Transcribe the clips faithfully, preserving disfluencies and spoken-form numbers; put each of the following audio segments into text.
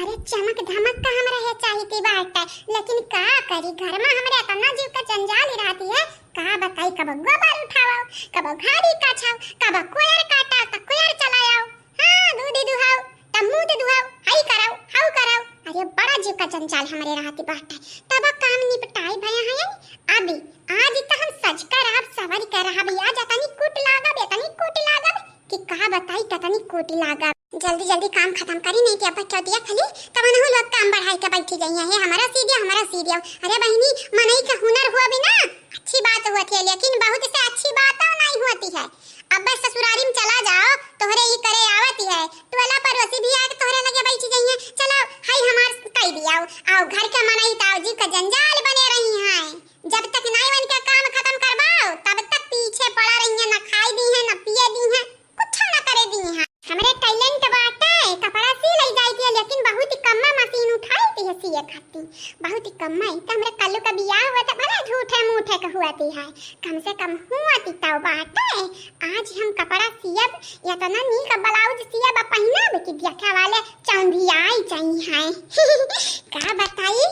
अरे चमक धमक का हमरा है चाहिती बाटे, लेकिन का करी, घर मा हमरे इतना जीव का जंजाल ही रहती है। का बताई, कबो गोबर उठाओ, कबो घाड़ी काछाओ, कबो कोयर काटा त कोयर चलाओ, हाँ दूध दुहाओ त मुंह दुहाओ, हई कराओ हऊ कराओ। अरे बड़ा जीव का जंजाल हमरे रहती बाटे, तब काम निपटाई भया है। अभी आज त हम सज कर रहब, सवर कर रहब, या जतनी कुट लागब, एतनी कुट लागब कि का बताई, कतनी कुट लागब। जल्दी जल्दी काम खतम करी, नहीं कि अब चौथिया खली, तब नहु लोग काम बढ़ाई के बैठी गई है, "हे हमरा सी दियो, हमरा सी दियो।" अरे बहिनी, मनई के हुनर हुआ भी ना, अच्छी बात होती है, लेकिन बहुत से अच्छी बातों नहीं होती है। अब बस ससुरारी में चला जाओ, तोहरे ही करे आवती है, टोला पड़ोसी भी आके तोहरे लगे बैठी गई है, "चलो, हई हमार कई दियाओ, आओ घर के मनई ताऊ जी का जंजाल बने रही हैं।" जब तक नाई उनके काम खतम करवाओ, तब तक पीछे पड़ा रही है, न खाई दी है, न पिए दी है, कुछ न करे दी है। हमरे talent बाटे, कपड़ा सी लई जाई थी, लेकिन बहुत ही कम मशीन उठाई थी है सिए खाती, बहुत ही कम। तो हमरे कल्लू का बियाह हुआ था, भले झूठे मूठे का हुआ थी है, कम से कम हुआ थी तो बाटे। आज हम कपड़ा सियब, इतना नीक blouse सियब आ पहिनब कि देखे वाले चौंधियाई जाई हैं। का बताई,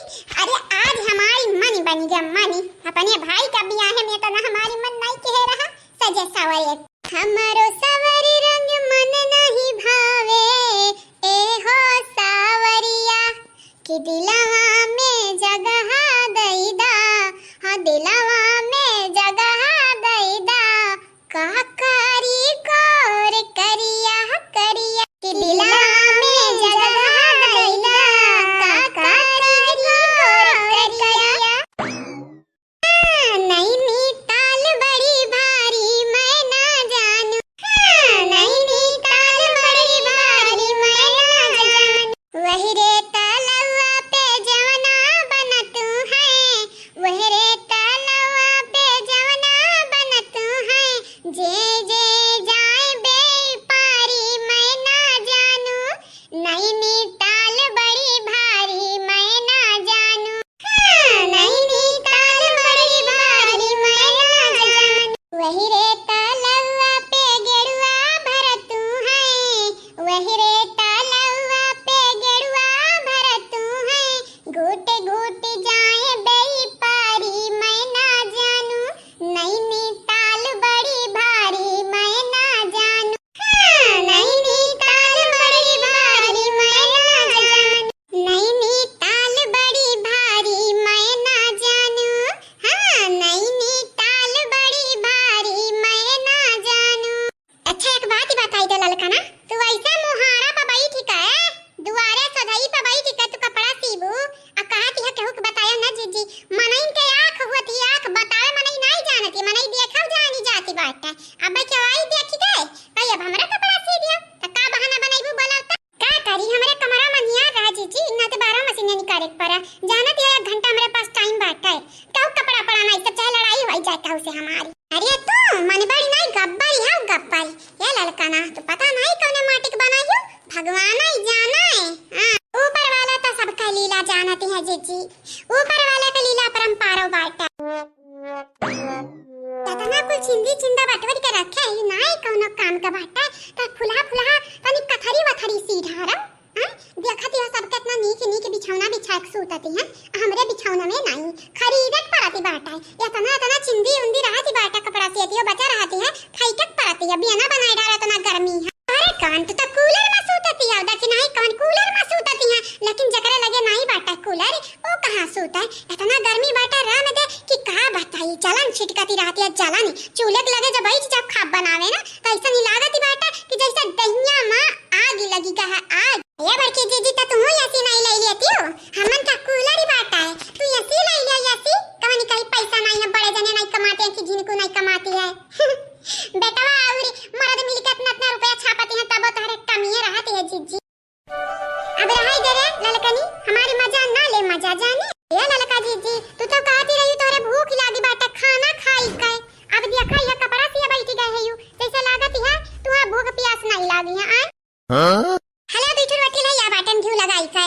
अरे आज हमारी मनी बनी गे मनी। अपने भाई का बियाह में इतना हमारी मन नहीं कह रहा, सजे सवरे। हमरो सवरी रंग मन नहीं भावे, ए हो सावरिया, कि दिलवा में जगह दई दा, हाँ दिलवा में जगह दई दा, का करी गोर करिया करिया, कि दिलवा में जगह दई दा, का करी गोर करिया। हाँ, नैनीताल बड़ी भारी मैं ना जानू। हाँ, नैनीताल बड़ी भारी मैं ना जानू। वही रे तलवा पे जवना बनतू है, वही रे तलवा पे जवना बनतू है, जे जे जाए बे पारी मैं ना जानू। नैनीताल बड़ी भारी मैं ना जानू। हाँ, नैनीताल बड़ी भारी मैं ना जानू। वही रे तलवा पे गेड़ुआ भरतू है, वही रे तलवा पे गेड़ुआ भरतू है, घूट घूट जाए बे पारी मैं ना जानू। नैनीताल बड़ी भारी मैं ना जानू। हाँ, नैनीताल बड़ी भारी मैं ना जानू। नैनीताल बड़ी भारी मैं ना जानू। हाँ, नैनीताल बड़ी भारी मैं ना जानू। अच्छा, एक बात बताई दे ललकना, तू ऐसे मुहारा पे बैठी के, दुआरे सधई पे बैठी के तू कपड़ा सीबू, आ कहत है केहू के बताया ना जीजी, मनइन के आँख होती, आँख बतावे मनई नाई जानती, मनई देखब जानी जाती बाटे। अब केहू आई देखी गए, कही अब हमरा कपड़ा सी दिया, त का बहाना बनैबू बोला त? का करी, हमरे कमरा में हिया रहा जीजी, ना तो बारह मशीन निकाले के पड़ा। जानत है एक घंटा हमरे पास time बाटे, केहू कपड़ा पड़ा नाई, सब चाहे लड़ाई होई जाए केहू से हमारी। अरे तू मनबड़ी नाई, गब्बरी है गब्बरी। ये ललकना, तू पता नाई कौने माटी के बनाई हो, भगवान ही जाना है। हाँ, ऊपर वाला तो सबका लीला जानती है जीजी, ऊपर वाले के लीला अपरंपारो बाटे। इतना कुल चिंदी चिंदा बटोर के रखे है, नाई कौनो काम का बाटे, तो फुलहा फुलहा तनी कथरी वथरी सी ढारा। हाँ, देखत ही हो सबके इतना नीक नीक बिछौना बिछा के सूतती हैं, हमरे बिछौना में नाई, खरीदे के पड़ती बाटे। इतना इतना चिंदी उंदी रहती बाटे, कपड़ा सियती हो बचा रहती है, फेंके के पड़ती है, बियना बनाए डाला इतना गर्मी है। अरे कौन तू तो कूलर में सूतती है, देखी नाई कौन कूलर में सूतती है, लेकिन जकरे लगे नाई बाटे कूलर, ओ कहाँ सूते? इतना गर्मी बाटे राम दे कि का बताई, जलन छिटकती रहती है, जलन। चूल्हे के लगे जब बैठ जब खाब बनावे ना, तो ऐसा नहीं लागत ही बाटे कि जैसे दहिया में आग लगी का है, आग। ये बड़की जीजी, तो तुम AC नहीं ले लेती हो, हमन का कूलर ही बाटा है, तू AC ले लिया, AC। कहानी कहीं पैसा नहीं है, बड़े जने नहीं कमाते हैं कि जिनको नहीं कमाती है। बेटवा और मर्द मिलके इतना इतना रुपया छापती हैं, तब तोहरे कमिए रहती है जीजी। अब रहाई दे रे ललकनी, हमारी मजा ना ले मजा जानी। ए ललका जीजी, तू तो कहती रही तोहरे भूख लागी बाटे, खाना खाई के। अब देखा यह कपड़ा सिया बैठी गए है यू, जैसे लागत है तुहा भूख प्यास नहीं लागी है, आय? हाँ? हला बिठुर वठी ला या बाटन घिउ लगाई के।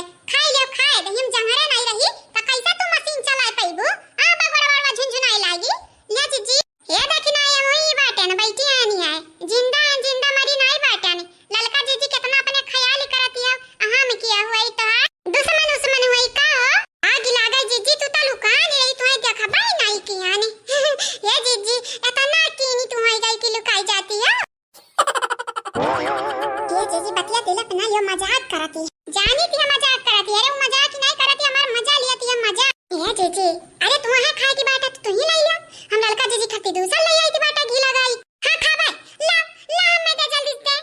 मजाक करत ही। जानी थी हम मजाक करत ही। अरे वो मजाक ही नहीं करत ही, हमार मजा लिया थी हम मजा। ए जीजी, अरे तू वहाँ खाए की बाटा तो तू ही लाई लो। हम ललका जीजी खाती दूसर ले आई की बाटा घी लगाई। हाँ खा भाई, ला, ला मैं दे जल्दी से।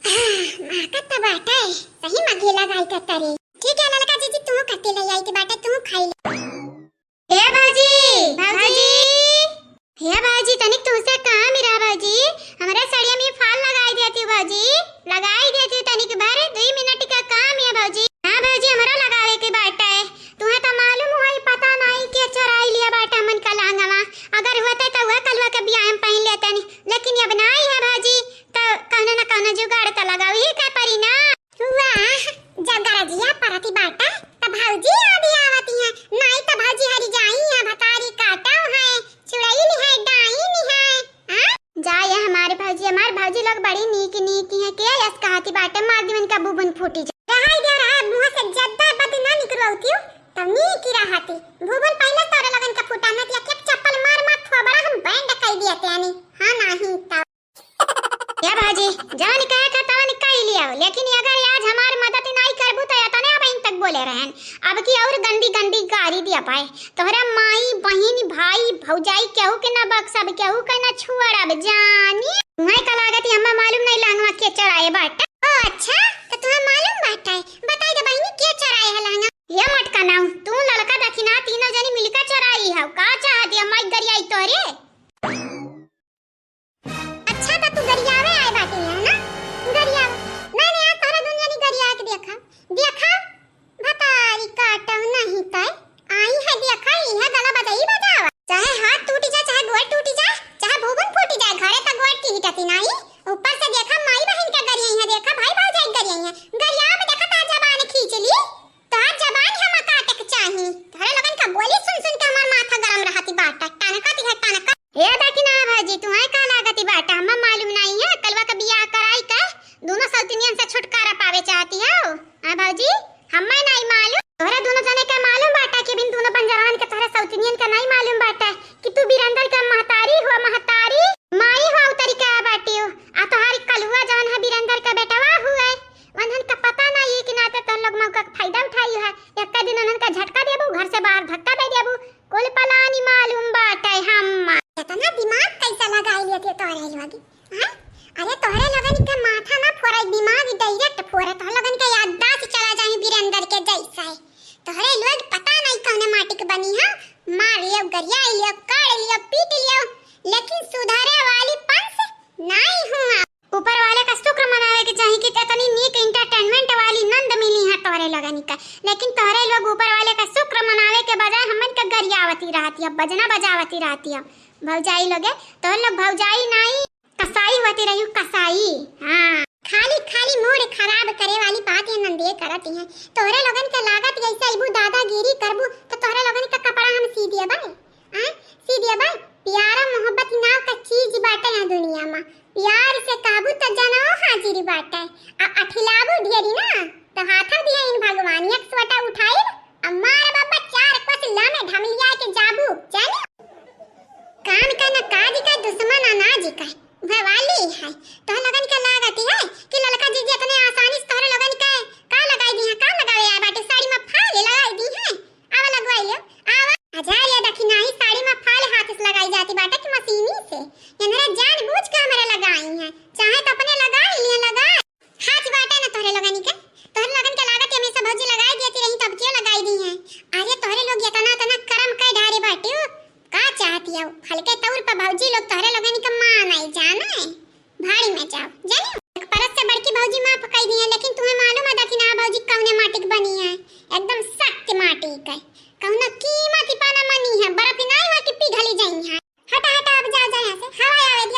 हाँ, माँ का तो बाटा है, सही में घी लगाई का तरी। ठीक है ललका जीजी, तू खाती ले आई की बाटा तू खाई ले। ए भौजी, भौजी। हे भौजी, तनिक तुमसे काम ही रहा भौजी, हमरे सड़िया में फाल लगाई देती भौजी, लगाई देती तनिक भर, दुई मिनट का काम है भौजी। हाँ भौजी, हमरा लगावे के बाटे। तुहे तो मालूम होई, पता नाई के चोराई लिया बाटे हमन का लहंगवा। अगर होते तो वह कलवा के बियाह में पहन लेते नहीं, लेकिन अब नाई है भौजी, तो कौनो न कौनो जुगाड़ तो लगावे ही के परी ना। वाह, जब गरजिया परती बाटा, तब भौजी याद आवती है। नाई तो भौजी हरी जाई है, भतारी काटव है, छुड़ई नहीं है, डाई नहीं है। हाँ? जा ये हमारे भौजी, हमारे भौजी लोग बड़ी नीक नीक हैं। के यस कहती बाटे, मार दी उनका बुबुन फूटी जा। रहाई दे रहा, मुँह से जद्दा बद ना निकलवाती हूँ, तब नीक ही रहती। बुबुन पहले तोरे लगन का फूटा, न तो एक एक चप्पल मार मार थोबड़ा हम बैंड कर दिया त्यानी। हाँ, नहीं तब। ए भौजी, जवन कहे के तवन कह लियो, लेकिन अगर आज हमार मदद नाई करबू तो एतने अब इन तक बोले रहन। अब की और गंदी गंदी गारी दिया पाए। तोहरा माई, बहिन, भाई, भौजाई केहू के ना बख्शब, केहू के ना छुअड़ब जानी। तुम्हें का लागत ही हमें मालूम नहीं लहंगवा के चोराए बाटे? ओ अच्छा, तो तुम्हें मालूम बाटे? बताई दे बहिनी के चोराए है लहंगा? ये मटका नाऊ, तू ललका दखिना तीनों जनी मिलकर चोराई है। का चाहत है माई गरियाई तोरे? अच्छा, त तू गरियावे आए बाटे यहाँ ना? गरियावे। मैंने आज तोहरा दुनिया नी गरिया के देखा। देखा? भतारी काटव नहीं तय। आई है देखा, ई है गला बजाई बजावा। चाहे हाथ टूटी जा, चाहे गोड़ टूटी जा, चाहे भूबन फूटी जाए, घरे त गोड़ की हिटती नाही। ऊपर से देखा माई बहिन के गरिया है, देखा भाई भौजाई गरिया है। गरिया में देखा तार जबान खींच ली। तोहार जबान हम काटे के चाही। तोहरे लोगन का बोली सुन सुन के हमार माथा गरम रहती बाटा। टनका दिहा टनका। ए दखिना भौजी, तुहै का लागती बाटा? हमें मालूम नहीं है। कलवा का बियाह कराई के दोनों सौतनियन से छुटकारा पावे चाहती हो। हाँ भौजी, हमें नहीं मालूम। तोहरे दोनों जने का मालूम बाटा कि बिन दोनों बंजरवन के तोहरे सौतनियन का नहीं मालूम बाटा कि तू बीरेंद्र का महतारी हो, महतारी, माई हो, उतरी का बाटी हो। आ तोहार कलुआ जवन है बीरेंद्र का बेटवा हुए, उन्हन का पता ना ये कि नाते तोहन लोग मौका का फायदा उठाई है। एक दिन उन्हन का झटका देबू, घर से बाहर धक्का दे देबू। कुल पलानी मालूम बाटे हम। इतना दिमाग कैसे लगाई लेते तोहरे लोग, हैं? अरे तोहरे लोगन के माथा ना फोड़े, दिमाग direct फोड़े। तोहरे लोगन के याददाश्त चला जाए बीरेंद्र के जैसा है। तोहरे लोग पता नहीं कौने माटी के बनी है, मार लियो, गरिया लियो, काट लियो, पीट लियो, लेकिन सुधरे वाली पंच नहीं हुआ। ऊपर वाले का शुक्र मनावे के चाही कि इतनी नीक entertainment वाली नंद मिली है तोहरे लोगन का, लेकिन तोहरे लोग ऊपर वाले का शुक्र मनावे के बजाय हमन का गरियावती रहती है, बजना बजावती रहती है। भौजाई लोगे, तोहरे लोग भौजाई नाई, कसाई होती रही, कसाई। हाँ, खाली खाली mood खराब करे वाली बात ये नंदिये करती हैं। तोहरे लोगन के लागत जैसे अबू दादागिरी करबू तो तोहरे लोगन का कपड़ा हम सी दिया भाई। हाँ, सीधी बात, प्यारा मोहब्बत नाव का चीज बाटे यहाँ दुनिया मा। प्यार से कहबू त जनवो हाजिर बाटे, आ अठिलाबू ढेरी ना, तो हाथा दिया इन भगवान, एक सोटा उठाइब, आ मार बाबा चार कोस लामे ढमलिया के जाबू, जानी? काम का ना काज का, दुश्मन अनाज का, भवाली है। तोह लोगन के लागत है कि ललका जीजी इतने आसानी से तोहरे लोगन के का लगाई दी है, का लगावे आए बाटे, साड़ी में फाल लगाई दी है। आवा लगवाई लो, आवा। हजार या दखिनाही साड़ी में फाल हाथ से लगाई जाती बाटे कि मशीनी से। इनरे जानबूझ के हमरा लगाई हैं, चाहे तो अपने लगाई लिए, लगाई। हाथ बाटे न तोहरे लोगनी के, तोहरे लोगन के लागत हमेशा भौजी लगाई देती रही, तब क्यों लगाई दी हैं? अरे तोहरे लोग इतना, इतना करम कई ढारे बाटे हो, का चाहती हो? हल्के तौर पर भौजी लोग तोहरे लोगनी के मान आई जाना है। भाड़ी में जाओ, जानी? एक परत से बड़की भौजी माफ कई दी है, लेकिन तुम्हें मालूम है दखिना भौजी कौने माटी के बनी है? एकदम सख्त माटी के। कौनो कीमत ही पाना मनी है, बर्फ ही नहीं हुआ कि पिघली जाई है। हटा, हटा, अब जाओ, जाओ यहाँ से, हवा आवे।